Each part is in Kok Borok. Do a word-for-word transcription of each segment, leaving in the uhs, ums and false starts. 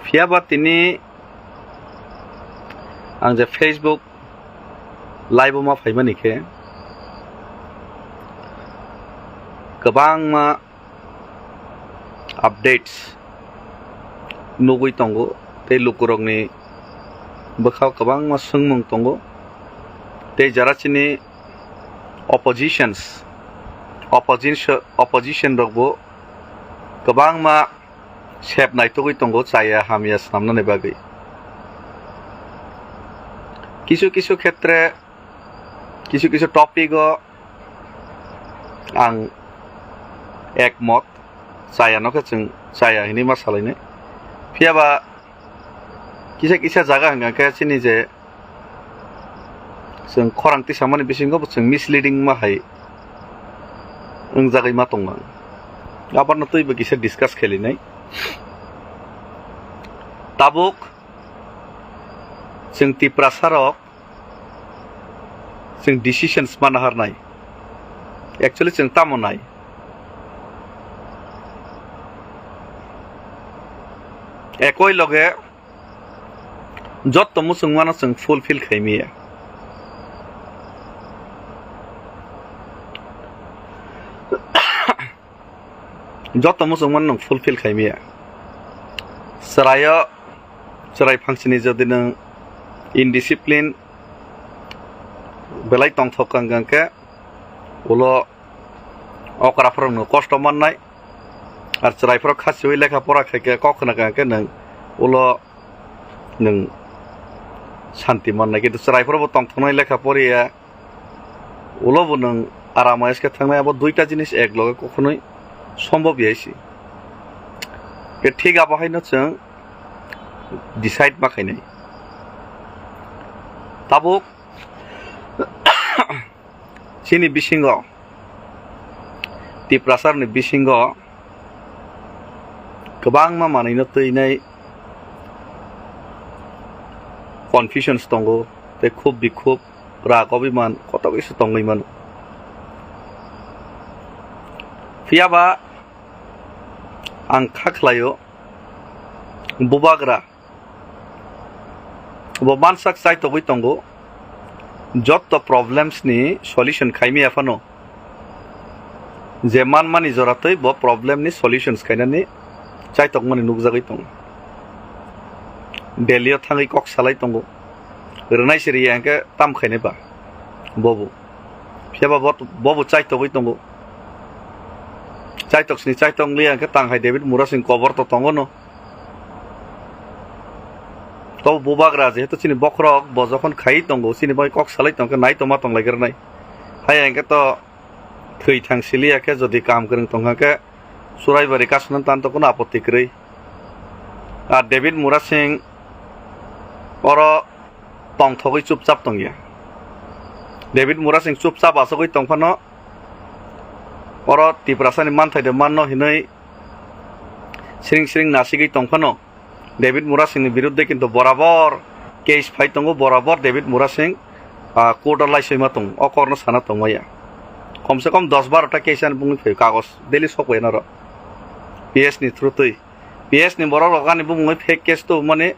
Phiya ba tini ang je Facebook live-o ma phaimani khe kwbangma updates nugwi tongo, tei lukurokni bwkhao kwbangma swngmung tongo, tei jara chini oppositions, opposition, opposition rokbo kwbangma sep naitugwi tongo chaya hamya swnamnani bagwi. Kisu kisu khetre, kisu kisu topic o ang ekmot, chaya no khe chwng chaya hinwi ma salainai. Phiya ba kisa kisa jaga hwnkha khe chini je chwng khorang tisamani bisingo bo chwng misleading ma hai wngjagwi ma tongmang. Abono twibo kisa discuss khelinai. Tabuk chwng Tiprasa rok chwng decisions ma naharnai. Actually chwng tamo nai? Ekoi loge jotto muchungmano chwng fulfill khaimiya. Jotto muchungmano nwng fulfill khaimiya. Chwraio, chwrai phangsini jodi nwng indiscipline belai tongthok kang kang khe, ulo okraphorokno kosto mannai. Ar chwraiphorok khasiwi lekha pora khai khe kok khna kang khe nwng ulo nwng santi mannai. Kintu chwraiphorokbo tongthoknai lekha poriya, ulo bo nwng aram ayes khe thangnai, abo duita jinis ek loge kokhonoi sombhob ya se. Khe thik abo haino chwng decide ma khainai. Tabuk chini bisingo, Tiprasarni bisingo kwbangma manwino twinai confusions tongo, tei khub bikhub, rag obiman koto kisa tongwi mano. Phiya ba ang kha khlaio, bubagra bo mansak chaitogwi tongo, jotto problems ni solution khaimiya phano, je manmani joratwi bo problem ni solutions khainani chaitokmani nukjagwi tongo. Delhi o thangwi kok salai tongo, rwnai se riya hwnkhe tam khainai ba bobo. Phiya ba bo, bobo chaitogwi tongo. Chaitok sini chaitok liya hwnkhe tang hai David Murasing kobor to tongo no. To bubagra jehetu chini bokhorok bo jokhon khai tongo, chini bai kok salai tongkhe nai tongma tonglaigwrnai. Haya hwnkhe to thwi thang siliya khe jodi kaham kwrwng tongkha khe Churaibari kasuna tanto kuno apotti kwrwi. Ar David Murasing oro tongthogwi chupchap tongya. David Murasing chupchap asogwi tongphano oro Tiprasani manthai de manno hinwi sring sring nasigwi tongphano David Murasingni biruddhe kintu borabor case phai tongo, borabor David Murasing, ah, court o laisoima tongo, o kokno sana tongmaya. Kom se kom dos baro ta case ani bungwi phai kagos daily sokbai naro P S ni through twi. P S ni borok rok ani bumungwi fake case tubumani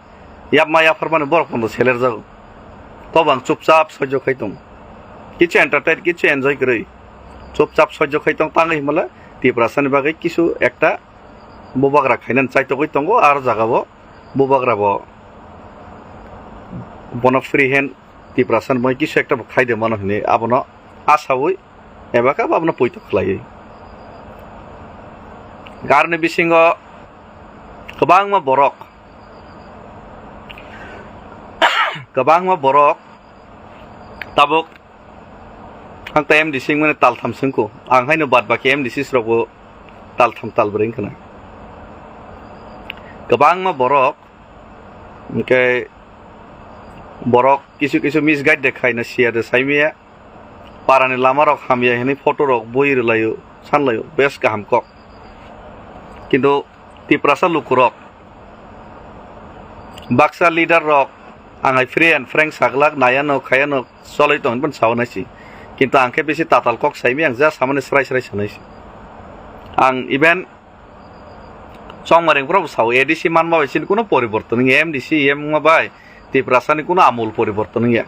yapma yapharmani borok pondo selerjago. Tobo ang chupchap soijo khai tongo. Kichu entertain, kichu enjoy kwrwi. Chupchap soijo khai tong tangwi himale Tiprasani bagwi kichu ekta bubagra khainani chaitogwi tongo, ar jagao bubagra bo bono free hand Tiprasani bagwi kichu ekta bo khaide mano hinwi abono asawi eba khe abono poito khlaiwi. Garni bisingo kwbangma borok, kwbangma borok tabuk ang ta M D C wngmani taltham swngkho, ang haino bad baki M D Cs rokbo taltham talbrwi wngkhna. Kwbangma borok, hwnkhe borok kisu kisu misguide de khaina siya de saimaya. Parani lamarok hamya hinwi photo rok bui rwlaio, sanlaio, bes kaham kok. Kintu Tiprasa lukurok, baksa leader rok, ang hai free and frank saglak, nayano, khayano, choloi tong, hinphano sao naisi. Kintu ang khe bisi tatal kok saimaya, ang ja samani srai srai sanaisi. Ang even Chongmareng phoro bo sao, A D C manma bai chini kuno poriborton wngya, M D C, E M wngma bai Tiprasani kuno amul poriborton wngya.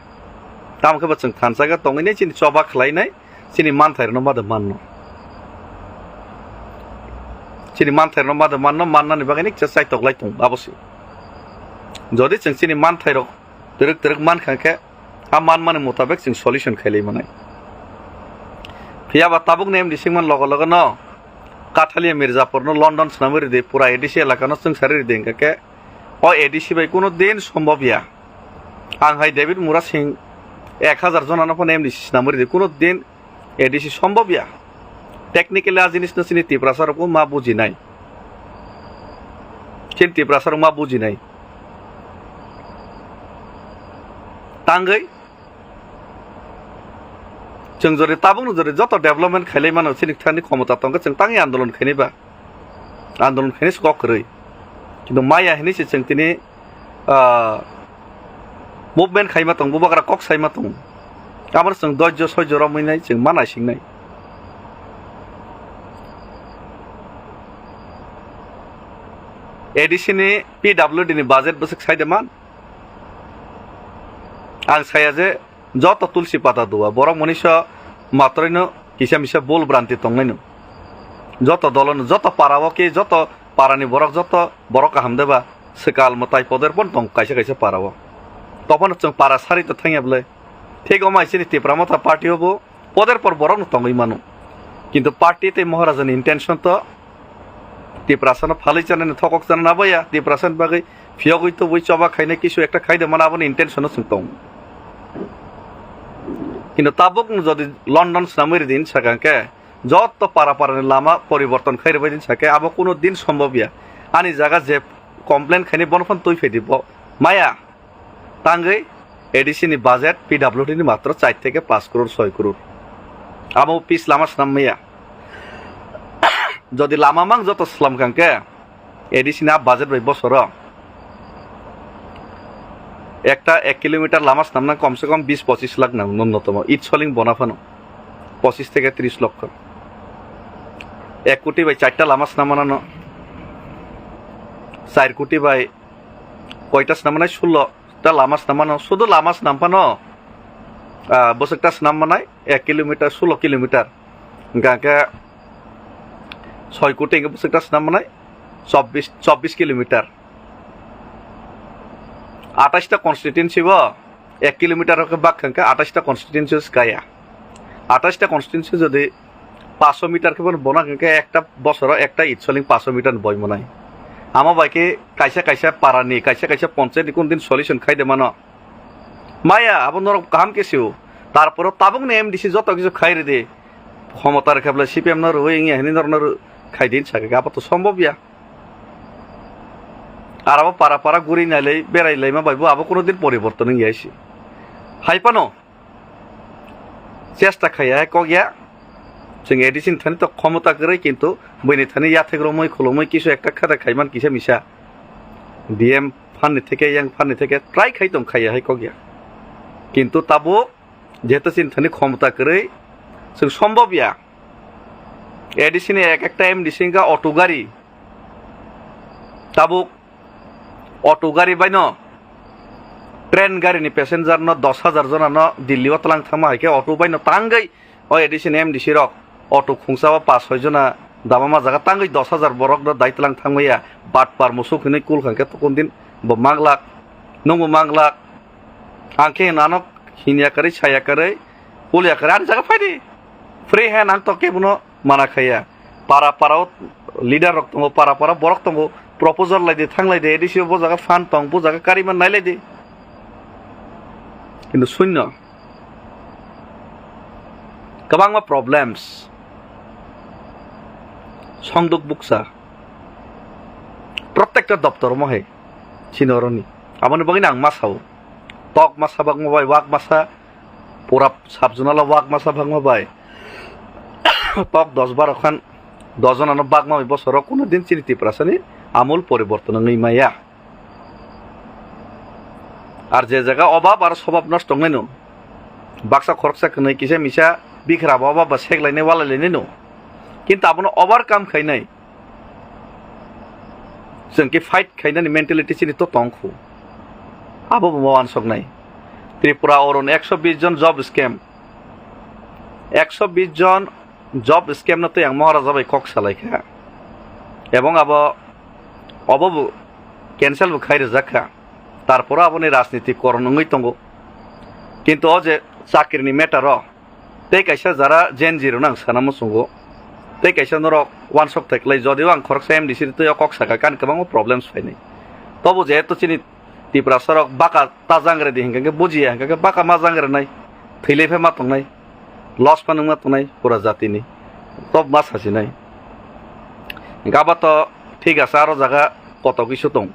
Tamo khe bo chwng thansa khe tongwi nai chini choba khlai nai, chini manthai rokno ma de manno. Chini manthai rokno ma de manno, mannani bagwi ni kisa chaitok lai tongo abo se. Jodi chwng chini manthai rok twrwk twrwk mankha khe, a manmani mutabek chwng solution khailai manai. Phiya ba tabukni M D C wngmani logo logo no Kathalia Mirzapur no London swnamwi ridi, pura A D C elaka no chwngsari ridi hwnkha khe, o A D C bai kuno din sombobya. Ang hai David Murasing ek hazar jona no phano M D C swnamwi ridi, kuno din A D C sombobya. Technically a jinis no chini Tiprasa rok ma bujinai. Chini Tiprasa rok ma bujinai. Tangwi chwng jori tabukno jori joto development khailai mano, chini thani khomota tongkhe chwng tangwi andolon khainai ba. Andolon khainai se kok kwrwi. Kintu maya hinwi se chwng tini, ah, movement khaima tong, bubagra kok saima tong. Aboni chwng doijjo soijjo romwi nai chwng ma naisingnai. A D C ni P W D ni budget bwswk sai de man? Ang saya je joto tulsi pata dua, borok monisa matroino kisa misa bul branti tongnaino. Joto dolono, joto parao khe, joto parani borok, joto borok kaham deba, swkal mwtai poder pon tong kaisa kaisa parao. Tophano chwng para sari to thangya bwle. Thik omo hai chini Tipra Motha party o bo poder por borok no tongwi mano. Kintu party tei Maharaja ni intention to Tiprasa no phalwi chanani, thokok chanani abo ya, Tiprasa ni bagwi phiyogwi tubui choba khainai kisu ekta khaide mano, aboni intention no chwng tongo. Kintu tabuk no jodi London swnamwi ridi hinwi sakha khe, joto para para ni lama poriborton khai rwbai hinwi sakhe abo kuno din sombobya. Ani jaga je complain khainai bono phano twi phaidi bo maya. Tangwi A D C ni budget P W D ni matro char theke panch crore, soi crore. Amo pis lama swnam maya. Jodi lama mang joto swlam kang khe A D C ni a budget bai bosoro ekta ek kilometer lama swnamna kom se kom bis pochis lakh nang nunnotomo. It soling bona phano pochis theke tris lokho. Ek koti bai charta lama swnamana no. Char koti bai koita swnam manai? Sullo ta lama swnam mano, sudu lama swnam phano, ah, bwswk ta swnam manai ek kilometer, sullo kilometer. Hwnkha khe soi koti hwnkhe bwswk ta swnam manai chobbish, chobbish kilometer. Atais ta constituency bo ek kilometer rok khe bak hwnkhe atais ta constituency o swkaya. Atais ta constituency jodi paanch meter khe bono bona hwnkhe ekta bosoro ekta it soling paanch meter ni boi manai. Amo bai khe kaisa kaisa para ni, kaisa kaisa ponchayat ni kun din solution khai de mano. Maya, abo norok kaham khe sio. Tarporo tabuk ni M D C joto kisu khai ridi. Khomota rwkha bwle C P M no rwui wngya hinwi norok no rw-, khai din sakha khe abo to sombobya. Ar abo para para guri nailai, berai laima bai bo abo kuno din poriborton wngya se. Hai phano chesta khaiya hai kok ya. Chwng A D C ni thani to khomota kwrwi, kintu buini thani yathek romwi khulumwi kisu ekta khata khaiman kisa misa. D M phan ni theke, yang phan ni theke try khai tong khaiya hai kok ya. Kintu tabuk jehetu chini thani khomota kwrwi, chwng sombobya. A D C ni ek ekta M D C wngkha auto gari. Tabuk auto gari baino train gari ni passenger no dos hajar jona no Delhi o twlang thangma hai khe auto baino tangwi o A D C ni M D C rok auto khungsa o paanch soi jona dama ma jaga tangwi dos hajar borok no dai twlang thangmaya. Batpar musuk hinwi kul kha khe tokon din bo manglak, nwngbo manglak. Ang khe nano hinya kwrwi, saya kwrwi, pulia kwrwi, ani jaga phaidi. Free hand ang to kebono mana khaiya. Para para o leader rok tongo, para para borok tongo, proposal lai di, thang lai di, A D C o bo jaga fund tong, bo jaga kariman nai lai di. Kintu sunno. Kwbangma problems. Songduk buksa. Protekta doptor mo hai. Chini oroni. Aboni bagwi ang ma sao. Tok masa bagma bai, wak masa, pura sub-zonal o wak masa bagma bai. Tok dos baro khan, dos jonano bagma bai bosoro kuno din chini Tiprasani amul poriborton wngwi maya. Ar je jaga obab ar sobab nosto wngnaino, baksa khoroksa kwnwi kisa misa bikhra ba obab ba seklainai walailainaino, kintu abono overcome khainai. Chwng khe fight khainani mentality chini to tong khu. Abo bo wansoknai. Tripura oron ekso bis jon job scam. Ekso bis jon job scam no tei ang Maharaja bai kok salai kha. Ebong abo, obo bo cancel bo khai rijak kha. Tarpore aboni rajniti koron wngwi tongo. Kintu o je chakrini matter o, tei kaisa jara Gen Z rokno ang sana muchungo. Tei kaisa norok wansok thai klai, jodio ang khoroksa M D C twi o kok saka kan kwbangma problems phainai. Tobo jehetu chini Tiprasa rok baka ta jang redi hinkhe bujiya hinkhe baka ma jang renai, thwilai phai ma tongnai, loss phano wngma tongnai pura jatini. Tob ma sasinai. Gaba to thik asa aro jaga koto kisu tong.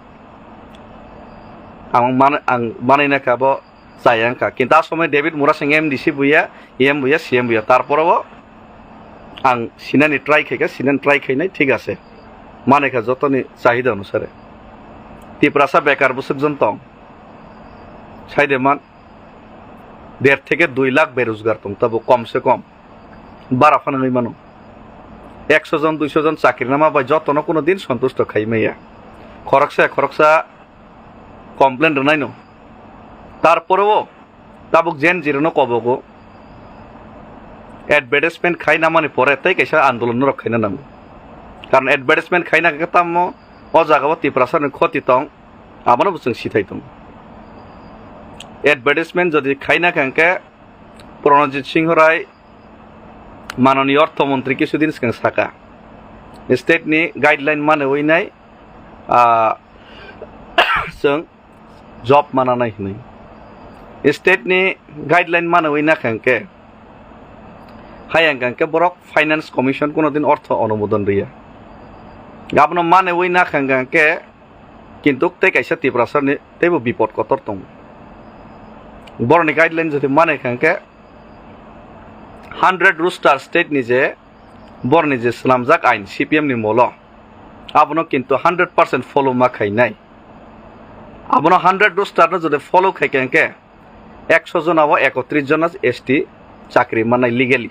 Ang man-, ang manai na kha bo chaya wngkha. Kintu a somoi David Murasing M D C buya, E M buya, C M buya. Tarpore bo ang sinani try khaikha, sinani try khainai thik ase. Manai kha jotoni chahida onusare. Tiprasa bekar bwswk jon tong. Saide man, der theke dui lakh berojgar tong tabo kom se kom. Bara phano wngwi mano. Ekso jon, duiso jon chakri nama bai jotono kuno din sontusto khai maya. Khoroksa, khoroksa complain rwnaino. Tarporeo tabuk Gen Z rokno kobogo advertisement khai namani pore tei kaisa andolon norok khaina nango. Karon advertisement khaina khe tamo o jagao Tiprasa ni khoti tong, abono bo chwng sithai tong. Advertisement jodi khaina khe hwnkhe Pranajit Singh Rai, manoni ortho montri kisudin swkang saka, state ni guideline mane winai, ah, chwng job mananai hinwi. State ni guideline mane wi nakha hwnkhe, hayang hwnkhe borok finance commission kuno din ortho onumodon riya. Abono mane wi nakha hwnkhe, kintu tei kaisa Tiprasa ni teibo bipod kotor tongo. Boroni guideline jodi mane kha hwnkhe, hundred roster state ni je borni je swnamjak ain C P M ni molo, abono kintu hundred percent follow ma khainai. Abono hundred roster no jodi follow khaikha hwnkhe, ekso jona o ekotris jona S T chakri mannai legally.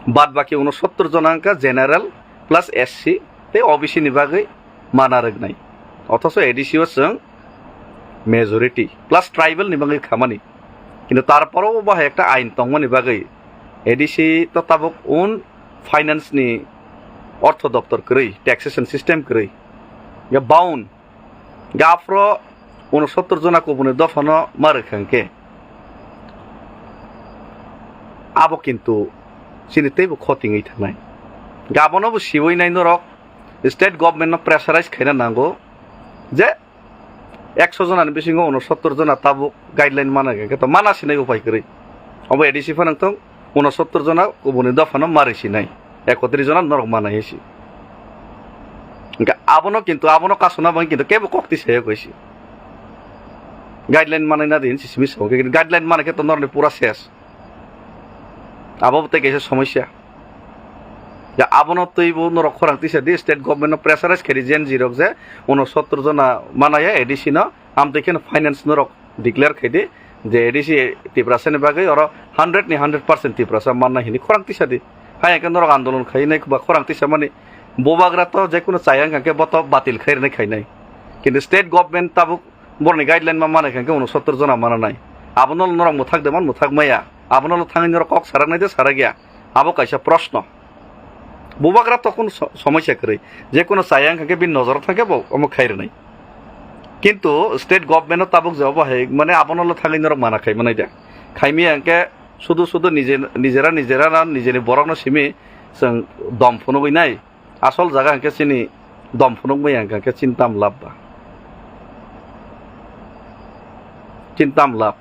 Bad baki unosottor jona wngkha general plus S C tei O B C ni bagwi mana rwknai. Othoso A D C o chwng majority plus tribal ni bagwi khamani. Kintu tarporo bo bahai ekta ain tongmani bagwi A D C to tabuk un finance ni ortho doptor kwrwi, taxation system kwrwi. Ya baun, ga aphro unosottor jona kubuni dophano ma rwkha hwnkhe, abo kintu chini teibo khotingwi thangnai. Ga abono bo siwi nai norok state government no pressurize khaina nango je ekso jona ni bisingo unosottor jona tabuk guideline mana khe to mana sinai upai kwrwi. Obo A D C phano wngthong, unosottor jona kubuni dophano ma rwi sinai, ekotris jona norok mana hinsi. Hwnkhe abono kintu abono kasuna bang kintu kebo kok twi sayo kaisi. Guideline manai na di hinsi simi sao. Hwnkhe guideline mana khe to norni pura ses. Abo tei kaisa somosya. Ya, abono twibo norok khorang tisa di, state government no pressurize khe di, Gen Z rok je unosottor jona manaya A D C no, amtwi kheno finance norok declare khe di, je A D C Tiprasa ni bagwi oro hundred ni hundred percent Tiprasa manna hini khorang tisa di. Hai hwnkhe norok andolon khainai ba khorang tisa mani bubagra to jekunu chaya wngkha khe bo to batil khairwnai khainai. Kintu state government tabuk borni guideline ma manai kha hwnkhe unosottor jona mananai. Abono norok mwthak de man mwthak maya. Abono thangwi norok kok sarak nai de sarak ya. Abo kaisa proshno. Bubagra tokon so-, somosya kwrwi. Jekunu chaya wngkha khe bini nojoro thang khe bo omo khai rwnai. Kintu state government no tabuk jawab hai mane abono thangwi norok mana khai manai de. Khaimaya hwnkhe sudu sudu nije, nijera nijera na nijeni borok no simi chwng dom phunugwi nai. Asol jaga hwnkhe chini dom phunuk maya hwnkhe chintam lab ba. Chintam lab.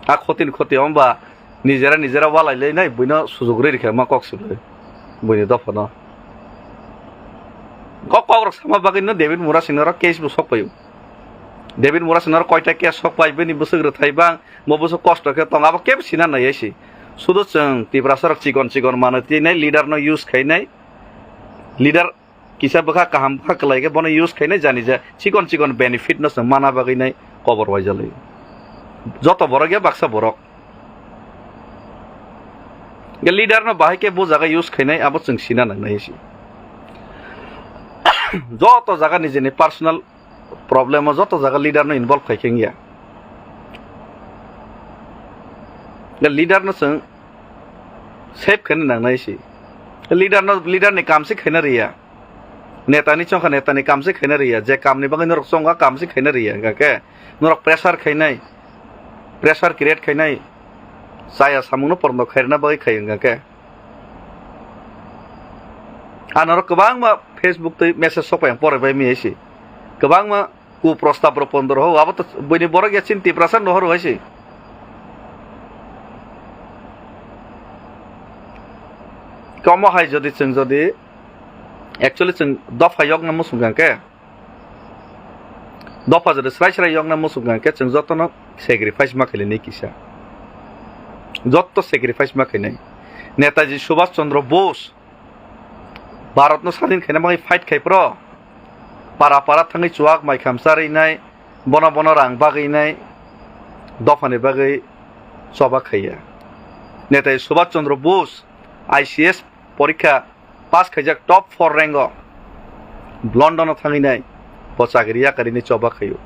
A khotini khoti wng ba nijera nijera walai lai nai buino sujuk rwi rikha ma kok sibui. Buini dophano. Kok kok rok sama bagwi no David Murasing no case bo sok paio. David Murasing no koita case sok pai bini bwswk rwthai bang mo bwswk kosto khe tong abo kebo sina nai si. Sudu chwng Tiprasa rok chikon chikon mano twi nai leader no use khai nai. Leader kisa bwkha kaham bwkha kwlai khe bono use khainai jani je chikon chikon benefit no chwng mana bagwi nai kobor waijalwi. Joto borok ya baksa borok. Ge leader no bahai khe bo jaga use khainai abo chwng sina nangnai si. joto jaga nijini personal problem o joto jaga leader no involve khai khe wngya. Leader no chwng save khaina nangnai si. Leader no, leader ni kam se khaina riya. Neta ni chongkha neta ni kam se khaina riya. Je kam ni bagwi norok chongkha kam se khaina riya. Hingkha khe norok pressure khainai, pressure create khainai, chaya samung no porno khairna bagwi khai hingkha khe. Anorok kwbangma Facebook twi message sok pai ang pore bai mi si. Kwbangma ku prostab rok pondro ho, abo to buini borok ya chini Tiprasa no horo hai si. Komo hai jodi chwng jodi actually chwng dopha yokna muchung kha khe, dopha jodi srai srai yokna muchung kha khe chwng jotono sacrifice ma khailai nai kisa. Jotto sacrifice ma khainai. Netaji Subhash Chandra Bose Bharatno sadin khaina bagwi fight khai phro, para para thangwi chuak mai khamsa rwinai, bono bono rang bagwinai, dophani bagwi choba khaiya. Netaji Subhash Chandra Bose I C S porikha pass khaijak top four rank o, London o thangwinai bo chakri yakarini choba khaio.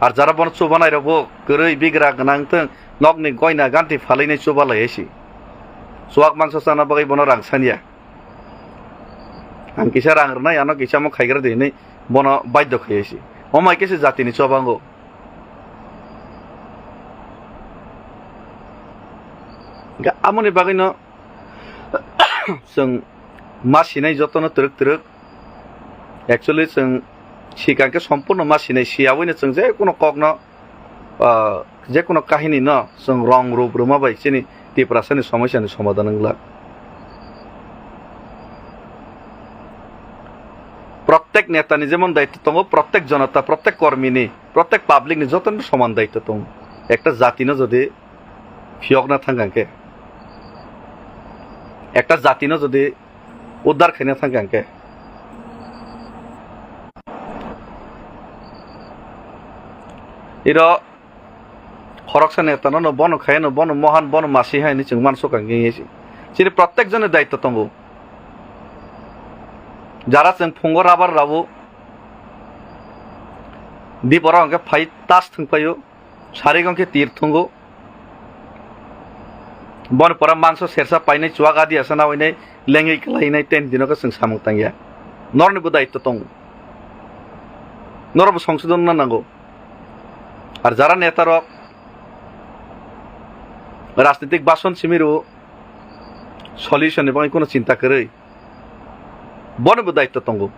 Ar jara bono chubanai rok bo kwrwi bigra gwnang thwng nokni goina ganti phalwinai chuba lai si. Chuak mangsa chana bagwi bono rang sanya. Ang kisa rang rwnai, ano kisa mo khaigra di hinwi bono baidhyo khai si. Omo hai khe se jatini chobango. Ga-, amoni bagwino chwng ma sinai jotono twrwk twrwk. Actually, chwng sikang khe sompurno ma sinai, siyaui no chwng je kuno kokno ah, je kono kahini no chwng rong rup rwma bai chini Tiprasa ni somosya ni somadhan wng glak. Prottek neta ni jemon daityo tongo, prottek jonota, prottek kormi ni, prottek public ni joto ni soman daityo tongo. Ekta jati no jodi phiyokna thang khe, ekta jati no jodi uddar khaina thang khe. Iro khoroksa neta no, no bono khai no, bono mohan, bono masi hai hinwi chwng mansukha khe. Chini prottek joni daityo tongo. Jara chwng phungo rabar rabo, diporo hwnkhe phai tas thwng phaio. Sarigo hwnkhe tir thwngo. Boni pora mangso sersa painai chuak adi asa nawainai lengwi kwlainai ten dino khe chwng samung tangya. Norni bo daityo tongo. Norok bo songsodon wngna nango. Ar jara neta rok rajnitik bason simi rwo solution ni bagwi kono chinta kwrwi. Bono bo daityo tongo.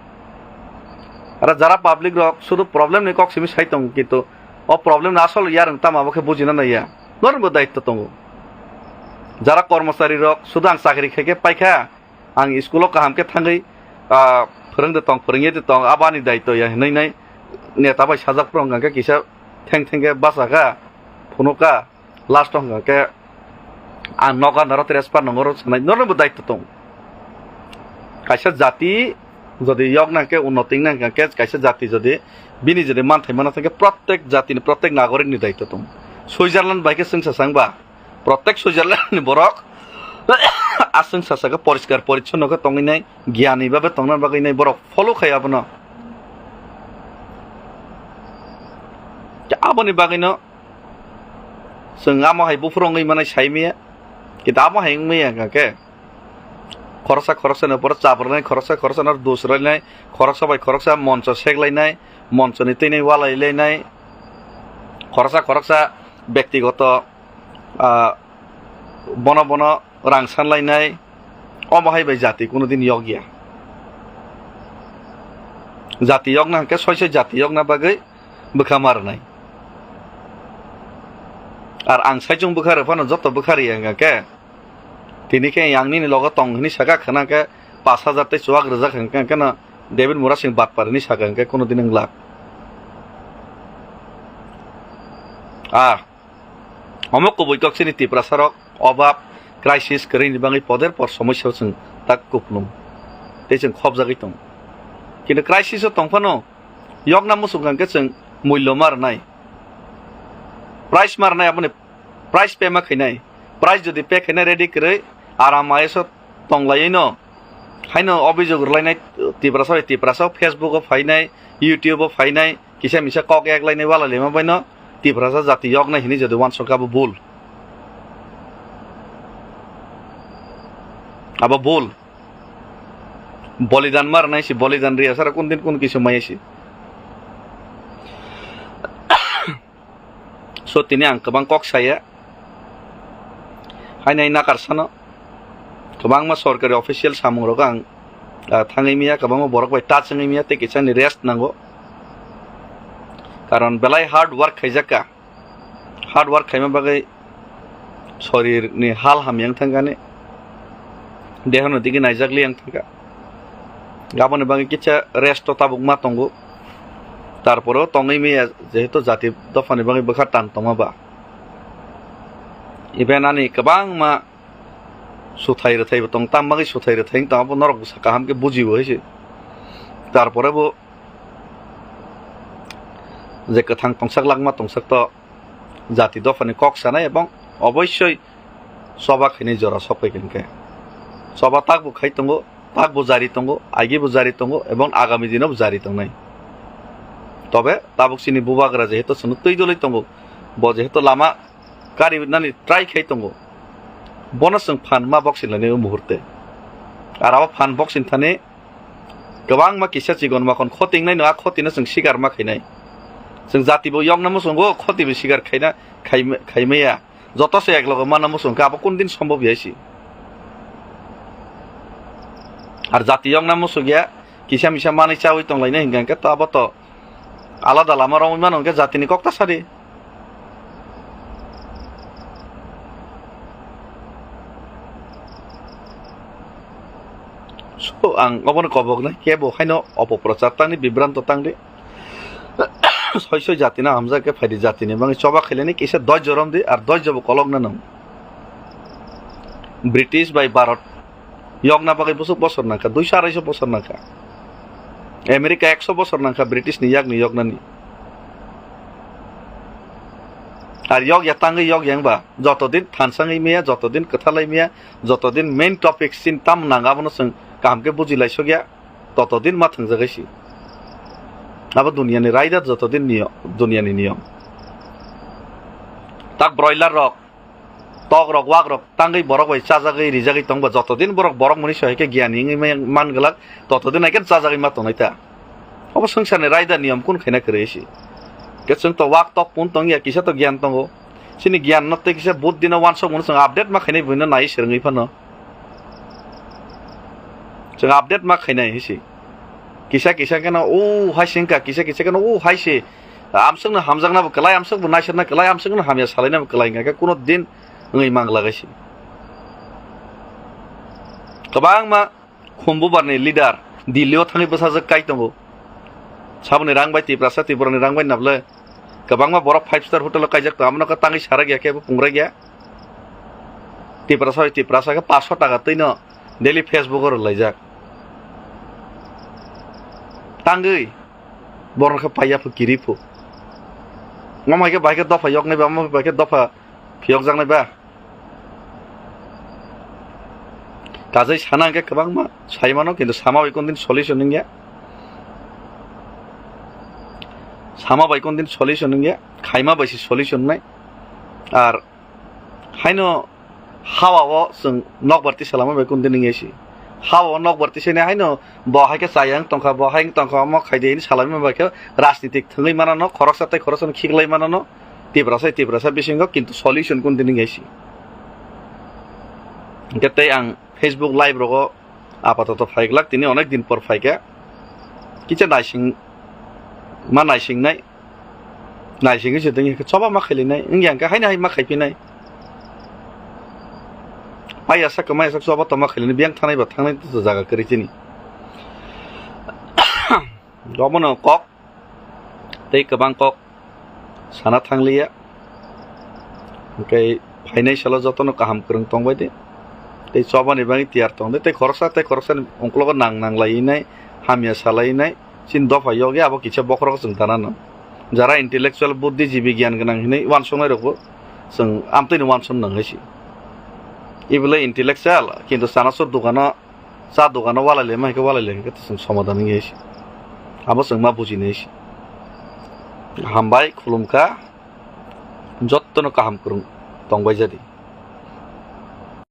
Aro jara public rok sudu problem ni kok simi sai tongo, kintu o problem no asol yarwng tamo abo khe bujina naiya. Bono bo daityo tongo. Jara kormochari rok sudu ang chakri khai khe paikha, ang school o kaham khe thangwi, ah, phwrwngde tong, phwrwngye de tong, abani daityo ya hinwi nai neta bai sajak phwrwng hwnkhe kisa theng theng khe bachakha, phunukha. Last o hwnkha khe ang nogo noro transfer nongoro sanai, norokbo daityo tongo. Kaisa jati jodi yokna hwnkhe, unnoti wngna hwnkhe, kaisa jati jodi bini jodi manthai mana thangkhe, prottek jatini, prottek nagorik ni daityo tongo. Switzerland bai khe chwngsa chwngba, prottek Switzerland ni borok aswng sasa khe poriskar porichonno khe tongwi nai, giyani babe tongna bagwi nai borok follow khai abono. Aboni bagwino chwng amo hai buphuru wngwi manai sai maya, kintu amo hai wngmaya hwnkha khe khoroksa khoroksa ni borok chabrwnai, khoroksa khoroksa no dos rwnai, khoroksa bai khoroksa moncho seklainai, moncho ni twinai walai lainai, khoroksa khoroksa bektigoto, ah, bono bono rang sanlainai, omo hai bai jati kuno din yokya. Jati yokna hwnkhe soi soi jati yokna bagwi bwkha ma rwnai. Ar ang saichung bwkha rw phano joto bwkha rwya hwnkha khe, tini khe ang nini logo tong hwnwi saka khwna khe pash hajar tei chuak rwjak hwnkha khe no David Murasing batpar hwnwi saka hwnkhe kuno din wng glak. Ah. Omo kubui kok chini Tiprasa rok obab, crisis kwrwini bagwi poder por somosya o chwng tak kuplung tei chwng khopjagwi tongo. Kintu crisis o tong phano yokna muchung kha hwnkhe chwng mullo ma rwnai. Price ma rwnai, aboni price pay ma khainai. Price jodi pay khainai ready kwrwi aram I S o tong laiwi no, Haino obijog rwlainai Tiprasa bai Tiprasa, Facebook o phainai, YouTube o phainai, kisa misa kok ek lainai wala lema baino Tiprasa jati yoknai hinwi jodi uansukha abo bul. Abo bul. Bolidan ma rwnai si, bolidan riya sara kun din kun kisu maya si. So tini ang kwbang kok saya. Haino hai nakar sano. Kwbangma sorkari official samung rok ang, ah, thangwi miya, kwbangma borok bai touch wngwi miya, tei kisani rest nango. Karon belai hard work khaijak ka. Hard work khaima bagwi sorir ni hal hamya wng thangkani, dehono digi naijak li wng thangka. Aboni bagwi kisa rest o tabuk ma tongo. Tarpore o tongwi miya, jehetu jati dophani bagwi bwkha tan tongma ba. Even ani kwbangma suthai rwthai bo tong, tam bagwi suthai rwthai wng tong, abo norok bwsa kaham khe bujibo hai se. Tarpore bo je kwthang tongsak langma tongsak to jati dophani kok sanai ebong obossoi choba khainai jora sok phai khe. Choba tak bo khai tongo, tak bo jari tongo, agi bo jari tongo ebong agami dino bo jari tongnai. Tobe tabuk chini bubagra jehetu chwngno twi doloi tongo, bo jehetu lama kari nani try khai tongo, bono chwng phan ma boksin lainai o muhurte. Ar abo phan boksin thani kwbangma kisa chikon makon khotingnai no, a khotino chwng sikar ma khainai. Chwng jati bo yokna muchungo, khoti bo sikar khaina, khai, khaimaya. Joto se eklogo mana muchung khe abo kun din sombhob ya si. Ar jati yokna muchung ya, kisa misa manwi chawi tonglainai hinkha khe to abo to alada lama romwi mano hinkhe jatini kok ta sadi. So ang obono koboknai kebo haino opoprochar tangdi, bibranto tangdi. Soi soi jatino hamjak khe phaidi, jatini bagwi choba khailani kisa doijo romdi, ar doijo bo kolokna nang. British bai Bharat yokna bagwi bwswk bosor nangkha, duiso araisho bosor nangkha. America ekso bosor nangkha British ni yakni yoknani. Ar yok ya tangwi yok yang ba, joto din thansangwi maya, joto din kwthalai maya, joto din main topic sin tam nang abono chwng kaham khe buji lai sok ya, toto din ma thangjagai si. Abo duniya ni raida joto din niyo-, duniya ni niyom. Tak broiler rok, tok rok, wak rok tangwi borok bai chajagwi rijagwi tong ba, joto din borok, borok muni sohai khe giyani wngwi man, man glak, toto din hai khe chajagwi ma tongnai ta. Obo swngcharni raida niyom kun khaina kwrwi si. Khe chwng to wak tok pun tong ya, kisa to giyan tongo. Chini giyan no tei kisa buddhi no wansok mano chwng update ma khainai buino nai swrwngwi phano. Chwng update ma khainai hisi. Kisa kisa kheno o hai se wngkha, kisa kisa kheno o hai se. Amswkno hamjakna bo kwlai, amswk bo naisarna kwlai, amswkno hamya salaina bo kwlai, hingkha khe kuno din wngwi mangla gaisi. Kwbangma Khumbubarni leader Delhi o thangwi bwsajwk kai tongo. Saboni rang bai Tiprasa, Tiprani rang bai nabwle. Kwbangma borok five star hotel o kaijak tongo, abono khe tangwi sarak ya khe bo pungrak ya. Tiprasa bai Tiprasa khe paanch sho taka twino daily Facebook o rwlaijak. Tangwi borok khe paiya pho kiri pho. Omo hai khe bai khe dopha yoknai ba, omo bai khe dopha phiyokjaknai ba. Kajai sana hwnkhe kwbangma sai mano, kintu sama bai kondin solution wngya. Sama bai kondin solution wngya, khaima bai se solution wngnai. Ar haino hawa o chwng nokbar tisa lama bai kondin wngya se. Hawa o nokbar tisa ni haino bo hai khe chaya wng tongkha, bo hai wng tongkha, omo khaidi hini salai ma bai khe rajnitik thwngwi manano, khoroksa tei khoroksano khiklai manano. Tiprasa, Tiprasa bisingo kintu solution kun tini ngai si. Hingke tei ang Facebook live rogo apatoto phai glak, tini onek din por phaikha. Kisa naising ma naisingnai, naisingwi se tini choba ma khailinai, wngya hingke haino hai ma khaiphinai. Mai ya sak, mai ya sak choba to ma khailinai, biyang thangnai ba thangnai to jaga kwrwi chini. Omono kok tei kwbang kok sana thangliya. Hwnkhe phainai salo jotono kaham kwrwng tongbai di. Tei chobani bagwi tiyar tong di. Tei khoroksa tei khoroksani ungkologo nang nang lainai, hamya salainai, chini dopha yokya abo kisa bokhorok chwng tanano. Jara intellectual, buddhijibi, giyan gwnang hinwi uansuknai rokbo chwng amtwini uansuk nang hai si. Ibole intellectual, kintu chanasur dukano Cha dogano walai lai ma hai khe walai lai khe chwng somadan wngya se. Abo chwng ma bujinai se. Hambai khulumkha, jottono kaham kwrwng tongbai jadi.